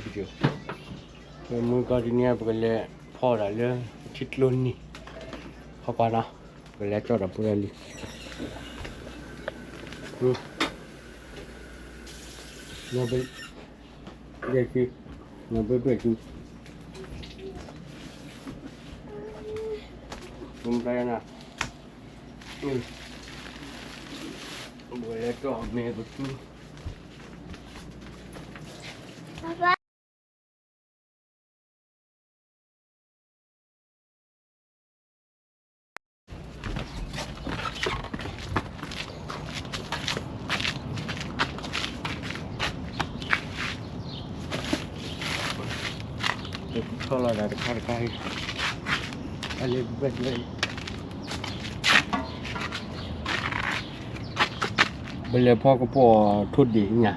video မုၢ်ကီၢ်တနံၤ ပကလဲၤဖီဒၣ်လၢ ထံကျိနံၤ ဟီကွၢ်နီၤ ပကလဲၤကၠီၣ်ဒီးဖိလၢလံ ဘဲကု နီၢ်ဘဲဘဲကု ဘုံတၢ်ယါနၤ ဘဲလဲၤကၠီၣ်မဲာ်ကသူ ထီၣ်လီၤဒၣ်တခါတခါအံၤ အလၢဘဲဘဲ ပလဲၤဖီကပီၤထိၣ်ဒံးညါ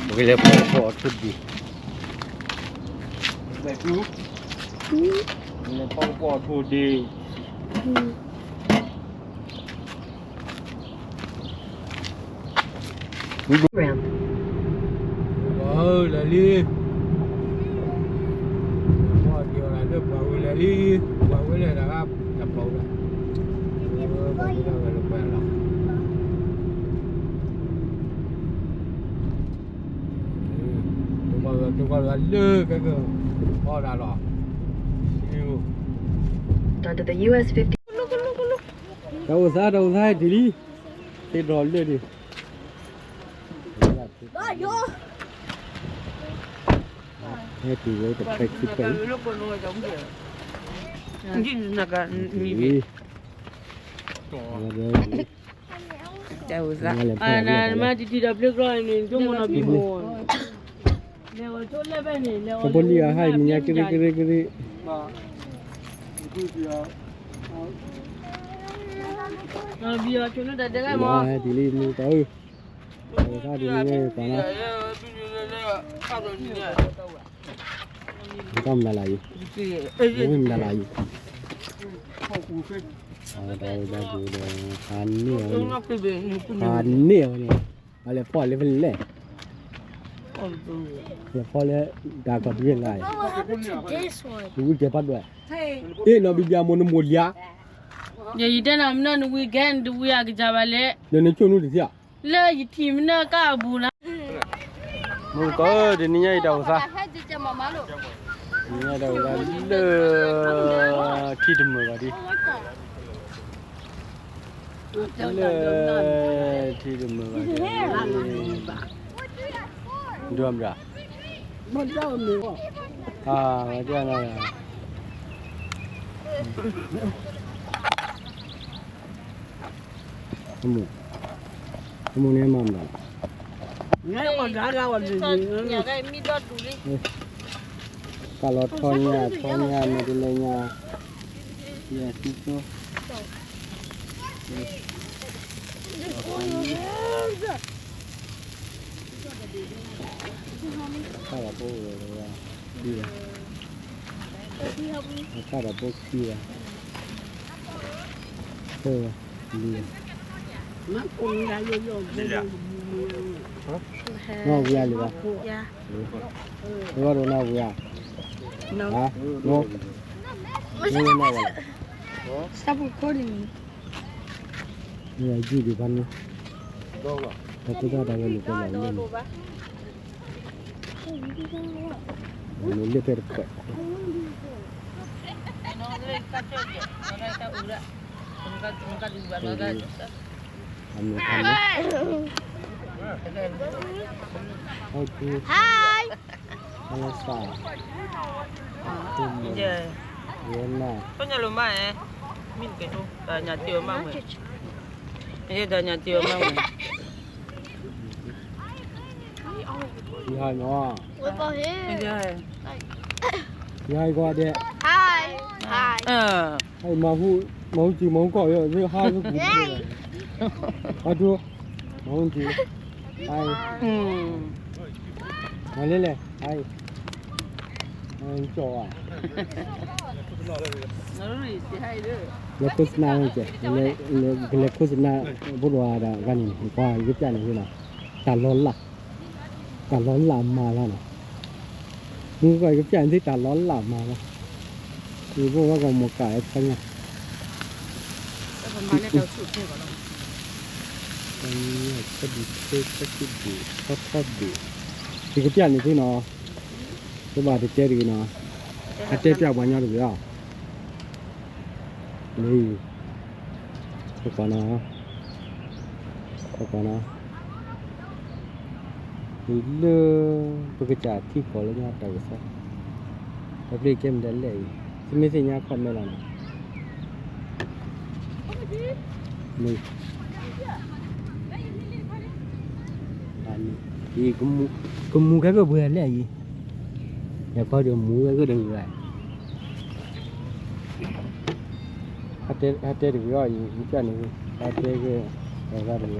ပကလဲၤဖီကပီၤထိၣ်ဒံး ပလဲၤဖီကပီၤထိၣ်ဒံး ပှၤလၢလံ ပှၤက့ၤအီၤလၢပှၤဝဲလၢလံ ပှၤဝဲလၢတၢ်ဂၤတပီၤဝဲ ပှၤဝဲလၢပှၤလီၤ တကီၢ်လၢကကီၢ်လၢကကီၢ်လၢ အီၣ်ဒၣ်လီၤ Onto the U S fifty တၢ်အိၣ်သး တၢ်အိၣ်သး ဟဲတုၤလံ သ့ၣ်ဒီးလၢၢ်န့ၣ် ဟဲတုၤဝဲတဖျဲခံဖျဲ တၢ်အိၣ်သး အနမ့ၢ်တထံၣ်ဒီးဘျ့ကီၢ်န့ၣ် ဒိၣ်မနုၤဘံမီၢ် ကဘီလံအဟါအံၤ မ့ၢ်ညါကရ့ကရ့ကရ့ မ့ၢ်ဟဲတုၤလံ မ့ၢ်တၢ်အၢ တၢ်အိၣ်သးဒ်န့ၣ် ပှၤလီၤ တၢ်မတၤလၢ်အံၤ ဝ့ၢ်မတၤလၢ်အံၤ တၢ်အိၣ်သးဒ်ဒီး ဟးန့ၢ်အီၤန့ၣ် ဟးန့ၢ်အီၤန့ၣ် ပှၤလဲၤဖီၣ်လၢဖဲလဲၣ် လဲၤဖီၣ်လၢ တၢ်ကီၢ်တရ့လၢ်အံၤ ဝံၣ်ကဲဖးဒိၣ် အ့ၣ်နီၤ ဘံဘံအမိၢ်နမိၢ်လံဧါ ယယတဲနၤမနုၤနဝံၤကဲနတဝံၤအကစၢ်ဘၣ်လဲၣ် ဒီးနဆိၣ်နုာ်တသ့ဧါ လၢယထံၣ်မနုၤကၢ်အဘူးလီၤ မုၢ်ကီၢ် တနံၤညါအံၤတၢ်အိၣ်သး တနံၤညါတၢ်အိၣ်သးလၢ ထံတမုာ်ဘၣ်ဒံး လၢ ထံတမုာ်ဘၣ်ဒံး ဒွးမတၤ အဝဲတဲနၤ အမိၢ် အမိၢ်န့ၣ်မၤမတၤလီၤ ကၢ်လီၤထီညါ ထီညါ မ့ၢ်တလဲၤညါ ယဲၢ်သံသိ ကၢ်လီၤဖိဝဲ ခံဝဲ ကၢ်လီၤဖိခံဝဲ သၢဝဲ လွံၢ်ဝဲ နီၢ်ဝံၤအါလံဘၣ် တဘၣ်ဒိးနီၢ်ဝံၤဧါ ဟါ နီၢ် နီၢ်ဝံၤ Stop recording me. ယုၢ်ဒံးဖးန့ၣ် တၢ်ကဲထီၣ်တၢ်ဝဲန့ၣ် တၢ်လီၤလၢန့ၣ် မ့ၢ်လၢဖဲတခွဲး အမ့ၢ် အမ့ၢ် Hi. အလစၢ် ယဲနၤ တညါလီၤမး မ့ၢ်ကဲထီၣ် တၢ်ညါတ့ၢ်အီၤမးဝဲ ယဲတၢ်ညါတ့ၢ်အီၤမးဝဲ ယဟါနီၤ ယဟါကွၢ်ဒဲး Hi. Hi. မၤဟူ မၤဟူစံၤ မၤဟူကီၢ် ယဟါကပူၤ ဟါဒိ မၤဟူစံၤ Hi. မၤလဲၣ်လဲၣ် Hi. ကၠီၤဧါ လဲၤခိၣ်စနါဝဲကဲ လဲၤခိၣ်စနါ ဖိဒိၣ်အါဒၣ်ဂၤန့ၣ် ကွၢ်ယကပျၢ်န့ၣ်နီၤ တၢ်လီၤလး, တၢ်လီၤလးမၤလီၤနီၤ, မူကီၢ်ကပျၢ်န့ၣ်သ့ၣ်တၢ်လီၤလးမၤလီၤ, ယဘိၣ်ဘၣ်ကီးမိၢ်ကးအဲၣ်ခီညါ, ဆၢဒံၣ်ဆၢဒံၣ် ထီထီဒံၣ်, ယကပျၢ်န့ၣ်သ့ၣ်နီၤ, တဘၣ်တတဲတဂ့ၤနီၤ, အတဲပျၢ်ပှၤညီတဂ့ၤလီၤ. လၢ, ပကီးနီၤ, ပကီးနီၤ, လၢ, ပကစၢ်ထံကီၢ်လၢညါတၢ်ကစီၣ်, ပပျ့ၤကဲမ့ၢ်ဒၣ်လဲၣ်အံၤ, သုမ့ၢ်သ့ၣ်ညါ comment လီၤနီၤ, မ့ၢ်, အံၤ, ကမူၤခဲကၢၢ်ပှဲၤလဲၣ်အံၤ, ယခီဒီးမူၤခဲကၢၢ်တဂၤ ဟဲတဲတဂ့ၤအီၤအံၤ မ့ၢ်ကၢ်န့ၣ်, ဟဲတဲက့ၤ, တဂ့ၤ,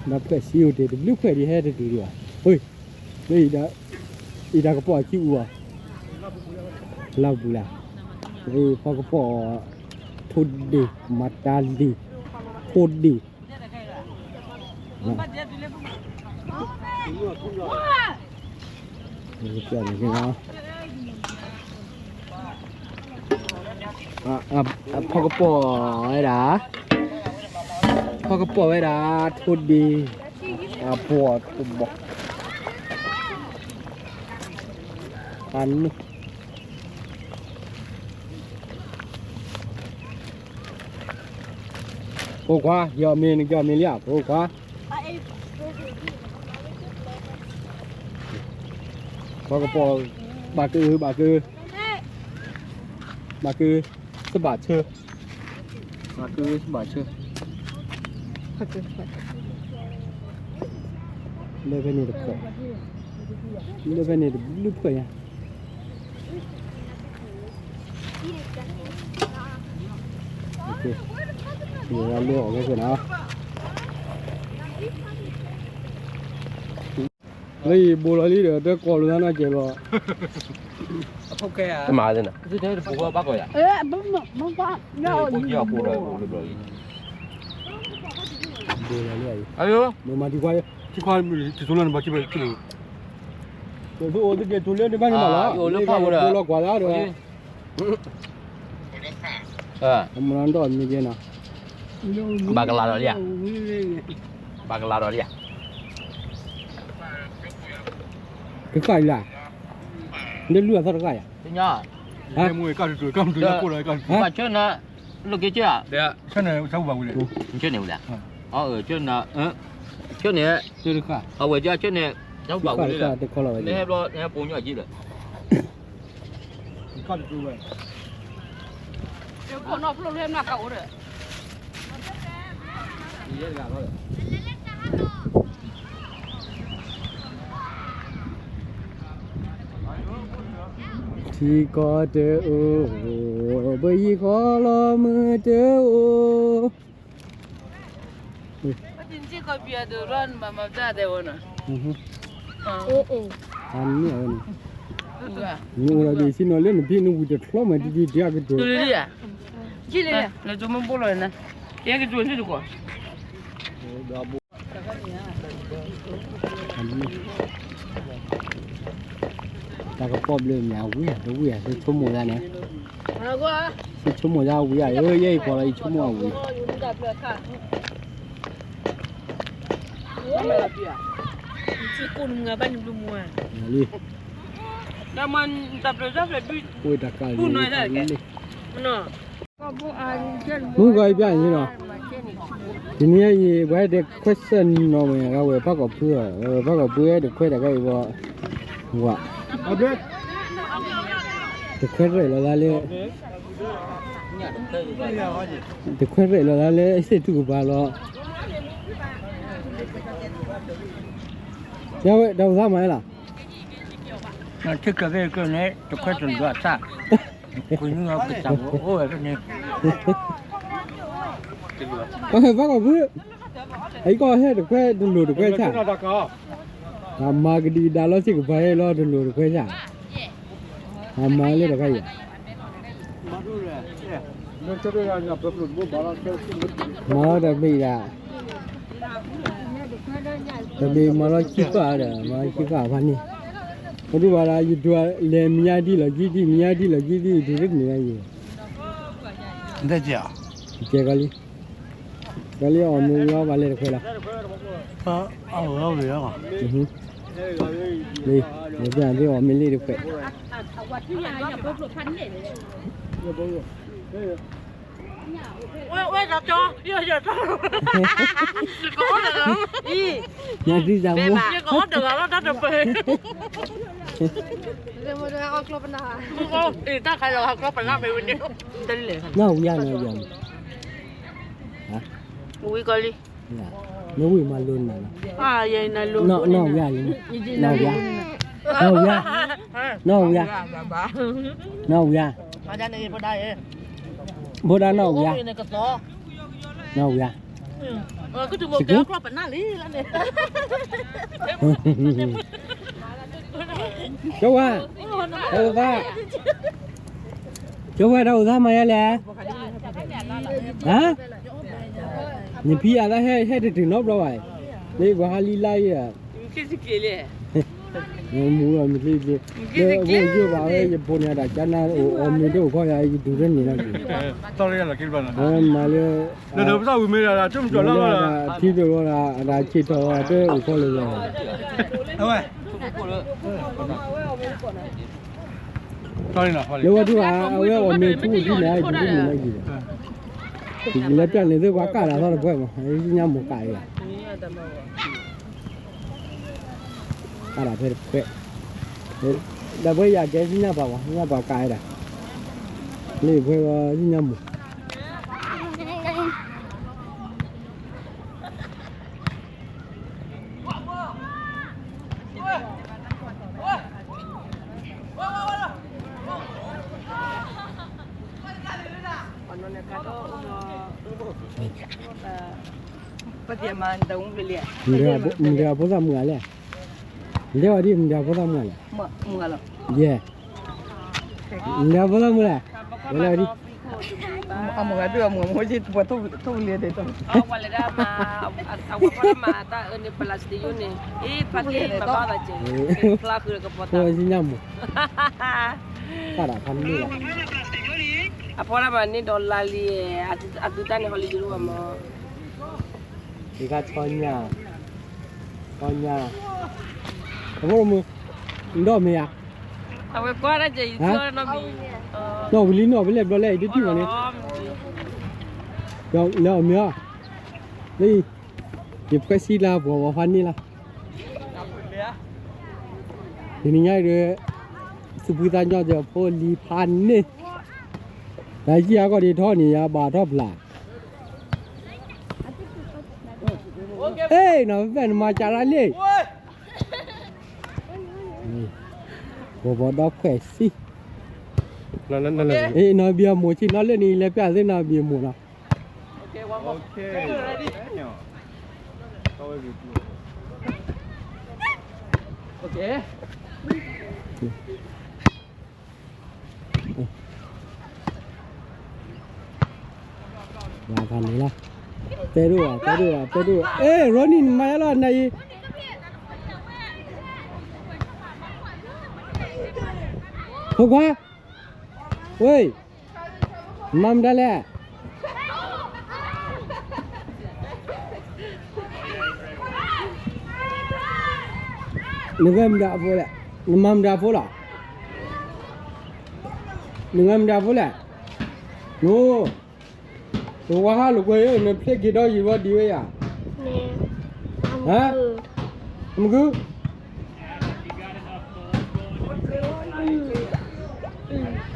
ဒီးဖှဲးစံအိၣ်တ့ၢ် တဘျုးဖှဲးဒ်ဟဲတတုၤဒံးဘၣ်, လၢ, အံၤတၢ်ကပီၤအခံအူအီၤ, လၢပူၤလၢ်, ဖီကပီၤ, ထိၣ်ဒ့ၣ် မၤတၢ်လံၤ, ထိၣ်ဒ့ၣ် ဖီကပီၤဝဲဒၣ်, ဖီကပီၤဝဲဒၣ် ထိၣ်ဒ့ၣ်, အပီၤထိၣ်ဘီ, အန့ၣ် ဖိခွါ, ယီၤမ့ၤ နကီၤမ့ၤလံဧါ ဖိခွါ, ပှၤကပီၤ, ဘၣ်က, ဘၣ်က, ဘၣ်က, စဘၣ်ဆၢ, ဘၣ်ကစဘၣ်ဆၢ, လၢဖဲန့ၣ်တဖှဲး, လၢဖဲန့ၣ်တဘျုးဖှဲးညါ လၢအီၣ်ဝဲဖဲနီၤ, လၢယဘိလီၤလံဒီး တကိးလိာ်သးနီၢ်ကဲၤလီၤ, မၤသ့နီၤ, ဘိလီၤလံ, မၤထံခွါ, ထံခွါ, ထံသိလၢနဘၣ်, ဘိလီၤကွၢ်သးဒီး အမၤဒီးမ့ၢ်ကဲနီၤ, ဘၣ်ကလၤဒီးလံဧါ, ဘၣ်ကလၤဒီးလံဧါ, ကဃၣ်အံၤလၢ, လၢလုၢ်အသီတဃၣ်ယၤ, ဘၣ်ဆၢနၤ, လိာ်က့ၤကၢ်ဧါ, ဆၢန့ၣ်ဝဲလဲၣ်, ဆၢန့ၣ်, ဆၢန့ၣ်, အဝဲဆၢန့ၣ်, တခါ, တခါလီၤဝဲ, မ့ၢ်ဟဲဘျီ, ဟဲပိာ်ညီအကံလၢာ် ထံကီၢ်တအိၣ်, ပယံၤဃီလီၤမုၢ်တအိၣ်, နအိၣ်ဒီးဒ်ဆ့နီၤ လၢနဖံးနဝံၤတချီမဲာ်တဒံးဒံးအကတၢၢ်, လၢတမ့ၢ်ဘိလီၤနၤ, ယကတိၤလၢတကွီၢ် တၢ်ကပီၣ်ဘျၢမ့ၢ်အဝံၤဧါ တဝံၤဧါ သုဆိကမိၣ်ဒၣ်န့ၣ်, သုဆိကမိၣ်ဒၣ်ဝံၤဧါ ယဲအံၤပှၤလီၤ ယဆိကမိၣ်အဝံၤ, လံ, တၢ်ကါလံ, မုၢ်ဂီၤအံၤပျၢ်န့ၣ်နီၤ, တနံၤအံၤ ပှၤဟဲဒဲးခွဲးစၢၣ်နီၤ မ့ၢ်ဂၤဝဲ ဖးကီၢ်ဖု, ဖးကီၢ်ဖုဟဲဒဲးခွဲးတၢ်ခါအံၤဘၣ်, ဝဲ, တခွဲးရဲၣ်လီၤသးလၢ, တခွဲးရဲၣ်လီၤသးလၢ စ့ၣ်ထူၣ်ကပၤလီၤ, တၢ်အိၣ်သးမၤလီၤ ထံကကဲကန့ၣ် တခွဲးတလိၤအသၣ်, ဖုနုၢ်အကစၢ်အိၣ်ဝဲဖဲန့ၣ်, ဖးကီၢ်ဖု, အံၤကီၢ်ဟဲတခွဲးတလိၤတခွဲးဆၣ်, အမၤကဒံကဒါလီၤစ့ၢ်ကပၤဟဲလီၤတလိၤတခွဲးဆၣ်, အမၤလၢတခါအံၤ, မၤလီၤတဘ့ၣ်ဒၣ်, တဘ့ၣ်မၤလီၤခံကီၢ်ဒီး မၤလီၤခံကီၢ်ဖးန့ၣ်, ပဒုဘၣ်ဒီး ယဒုးလဲၤမံၤညါဒ်လီၤကံဒ် မံၤညါဒ်လီၤကံဒ် ယဒုးတန့ၢ်ဘၣ်ယံၤ, ကဲကီလံ, ကီလံအီၣ်မ့ၤဝံၤအီၣ်ဘၣ်လဲၤတခွဲးလီၤ, လၢ လၢပျၢ်သ့ၣ်အီၣ်မ့ၤလ့ၣ်တခွဲး ဝဲ ဝဲ ညါဒ်စၢ်မိၢ် ယကအီၣ်တဂၤလီၤ တၢ်တပၢၢ် တၢ်ခါလီၤ ဟးကျီပနၢ်မ့ၢ်ဝံၤန့ၣ် နီၢ်ဝံၤဧါ နီၢ်ဝံၤဧါ, ဝံၤကီလံ, နဝံၤမၤလိနၤလီၤ, နီၢ်ဝံၤဧါလံ, နီၢ်ဝံၤဧါ, နီၢ်ဝံၤဧါ, နီၢ်ဝံၤဧါ, နီၢ်ဝံၤဧါ, ဘိဒၣ်နီၢ်ဝံၤဧါ, နီၢ်ဝံၤဧါ, စက့ ကၠီဝါ, တၢ်အိၣ်သး, ကၠီဝါတၢ်အိၣ်သးမၤယါလဲၣ်, ဟါ, နဖံအသးဟဲတတုၤနီတဘျီဘၣ်, လၢပှၤဟးလံလါအံၤ, မူလီၤမ့ၢ်ချ့ချ့, လၢအဂိၢ်ယိၣ်ဘၣ်ဝဲ ယဖိန့ၣ်ဒၣ်ကနၣ်အိၣ်အီၣ်မ့ၤတအိၣ်ခီယၤ ယဒုးတန့ၢ်နီတဂ့ၤ, မၤလၢ ထံတလီၤဒၣ် ထံတလီၤဒၣ် အတၢ်ဆံးထီၣ်ဝဲတအိၣ်ခီလၢၤဘၣ်, လၢဝဲဒၣ် အဝဲအီၣ်မ့ၤထူအီၤထံန့ၣ် ယဒုးတန့ၢ်နီတဂ့ၤ, ယလဲၤပျၢ်န့ၣ်သ့ၣ်ပှၤကၢ်ဒၣ်သီတပှဲၤမး ယညါမိၢ်ကၢ်အံၤ, ကၢ်ဒၣ်ဖဲတပှဲၤ, ဒၣ်ပှဲၤယၤကဲသ့ၣ်ညါပှၤဝဲ သ့ၣ်ညါပှၤကၢ်ဝဲဒၣ်, လၢပှဲၤသ့ၣ်ညါမိၢ် မတၤဖိသၣ်မုၣ်လဲၣ်, မတၤဖိသၣ်မုၣ်လဲၣ်, ယဲ, မတၤဖိသၣ်မုၣ်လဲၣ်, ဝဲလၢဒ်, အမုၢ်ဂၤဒုးအမုၢ်အမိၢ်က့ၤပှၤထိၣ်လံၤဒဲး, အဝဲလၢမၤအဝဲဖိလၢမၤတၢ်အၢန့ၣ်ပလၢစတံယိန့ၣ် အ့ၣ်ဖးက့ၤပဘၣ်ဘၣ်က့ၤ, ဖးဒၣ်ဖးန့ၣ်လီၤ, အဖီလာ်မၤန့ၢ်ဒီးလါလံ, အသုတၢ်န့ၣ်ဟီလံယိဘၣ်မး, ဒ်ခါဆီညါ, ဆီညါ, အဖိမုၣ်, နဒီမ့ၢ်ဧါ, အဝဲကွၢ်တၢ်ကဲအံၤ, နီၢ်ဝံၤလံနီၢ်ဝံၤလဲၣ်ဘျီလဲၣ် အံၤတထံၣ်မးန့ၣ်, လၢအီၣ်မ့ၤအီၤ, လၢအံၤ, ယဖှဲဆံလၢပှၤဝဲဖးန့ၣ်လီၤ, တနံၤညါအံၤဒီး, သူၣ်ဖှံသးညီဒီးဖိလံၤဖးန့ၣ်, တၢ်ယံၤအဂီၢ်ဒ်ထီၣ်န့ၣ် ယဘၣ်ထီၣ်ဖျါ အ့ၣ် နီၢ်ဖဲဖဲနမၤစၢ်ရၣ်လံ, ပဘီဒီခွဲးဆံ, အ့ၣ်နီၢ်ဘံအမိၢ်ဆံနီၢ်လၢန့ၣ် လဲၤပျၢ်သ့နီၢ်ဘံအမိၢ်နီၤ. တဲဒိၣ်ဧါ တဲဒိၣ်ဧါ တဲဒိၣ်, အဲ Ronnie နမၤယါလီၤနၤအံၤ, ဖိခွါ, ဝ့ၢ်, နမၤမတၤလဲၣ် နဂဲၤမတၤအဖိလဲၣ်, နမၤမတၤအဖိလီၤ, နဂဲၤမတၤအဖိလဲၣ်, န, ပဝါဟးလိာ်ကွဲ နဖျ့က့ၤဒီးယံၤဝဲဒံးဝဲယၤ, ဟါ, မကု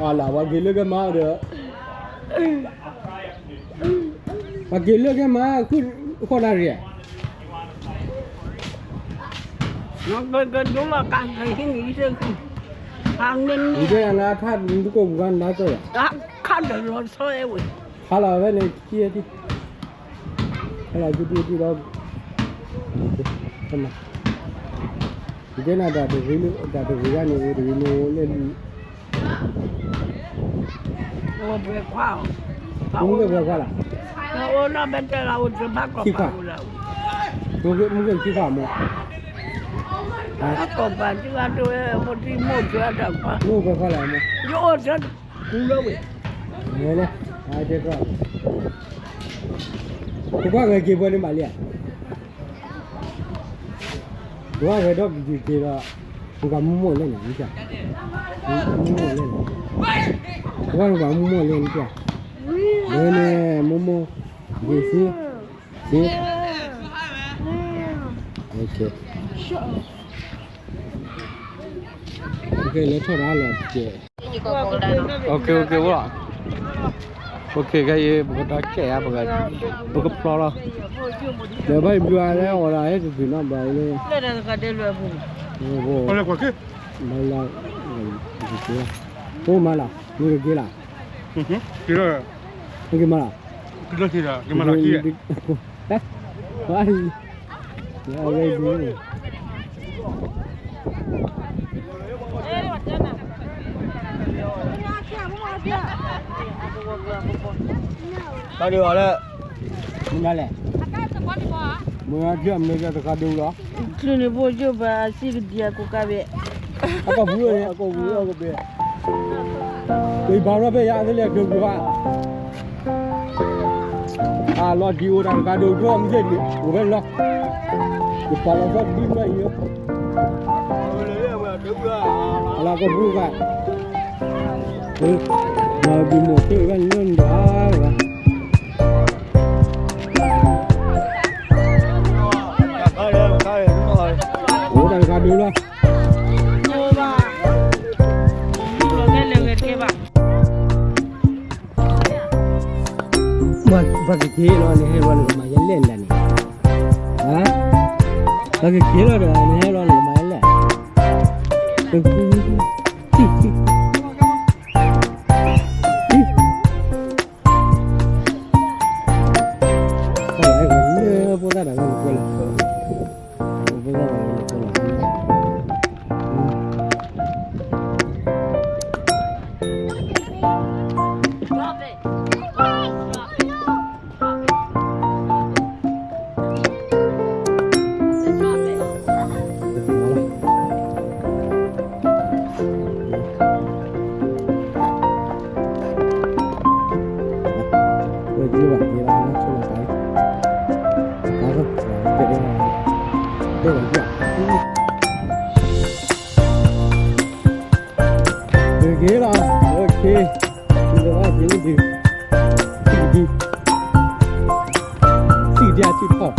အလၢ ပှၤက့ၤလၢကမၤဒီး, ပှၤက့ၤလၢကမၤ ဃုဃီနၤရံၣ်, ယတဲယၤလၢအခါ နတကိးပူၤဂၤနၤကၢၢ်ယၤ, ခါလီၤဝဲန့ၣ် ခံထံၣ်, ခါလီၤခံထံၣ်ထံၣ်ဒီး, ယတဲနၤတၢ်တဂ့ၤလၢ တၢ်တဂ့ၤဂၤန့ၣ် အိၣ်တဂ့ၤန့ၣ်အိၣ်လၢလံ, အိၣ်ဘှဲခွါအီၤ, မူကဲၢ်ပှဲၤခွါလီၤ, အိၣ်နီၢ်ဘဲတဲလီၤ အိၣ်တဘၣ်ကီၢ်ပၤလီၤ, မူကဲၢ်ခံခွါမူ, ကီၢ်ပၤတဂၤတဝဲ ဖိတံၤမိၢ်တဂၤတၢ်ခွါ, မူကဲၢ်ခွါလီၤမူ, ယအိၣ်တကူလၢဝဲ, လဲၤလဲၤ, တဲခွါ, ပကွၢ်ဂဲၤက့ၤပှဲၤန့ၣ်မးလံဧါ ပှၤဂဲၤဒီးကက့ၤက့ၤဒီး, ပကမူမိၢ်လဲၣ်န့ၣ်, မူမိၢ်လဲၣ်န့ၣ်, ပှၤပကမူမိၢ်လဲၣ်န့ၣ်, ဝဲန့ၣ် မူမိၢ်, ဂ့ၤစ့, စ့, လဲၤထီၣ်ဒၣ်လီၤတက့ၢ် OK OK ဝဲ, OK ခဲအံၤ ပကဒီးကဲၣ်ဧါ, ပကဖျီလီၤ, ဒီးဘၣ်ဘျုးအါလၢအီၣ်ဒၣ်ဟဲကကုၤနီၣ်ဘၣ်လၢ, ဘၣ်လၢ, အိၣ်မးလီၤ, မ့ၢ်တက့ၢ်လီၤ, မ့ၢ်က့ၤမးလီၤ, တၢ်ဒုးအီၤလၢ, မနုၤလဲၣ်, မနုၤလဲၣ်, မ့ၢ်တခါဒုးလီၤ, ချုးန့ၣ်ဘိယိၣ်ဘၣ်အစံၣ်ကဒံအကူကါဘ့ၣ်, အကီၢ်ပူၤန့ၣ်, အကီၢ်ပူၤ, ကဘ့ၣ်, ပဘၣ်ရီၣ်ဖဲယၤအသလၢကဘ့ၣ်ဘၣ် အလီၤဒံးအိၣ်တၢ်တကးဒိၣ်ဒိၣ်မုၢ်သ့ၣ်ဒံး အိၣ်ဖဲန့ၣ်လီၤ, ယပာ်လီၤသီတဒုမ့ၢ်အံၤ, အလီၤကပူၤကါ, ဒီးဒုးမိၢ်သ့ၣ်ဝဲလၢနဒီး, အိၣ်တၢ်တကးဒိၣ်လီၤ ပှၤကက့ၤလီၤန့ၣ် ဟဲလီၤန့ၣ် ကမၤယဲလဲၣ်နၤန့ၣ်, ပှၤကက့ၤလီၤဒီး နဟဲလီၤန့ၣ် ကမၤယဲလဲၣ်, ဖိသၣ်တၢ်လၢနကွဲလီၤ, ဖိသၣ်တၢ်လၢနကွဲလီၤ က့ၤလီၤ, က့ၤလီၤ, က့ၤလီၤ, က့ၤလီၤ, က့ၤလီၤ, စံၣ်ကဒံ, စံၣ်ကဒံအစံၣ်ထီၣ်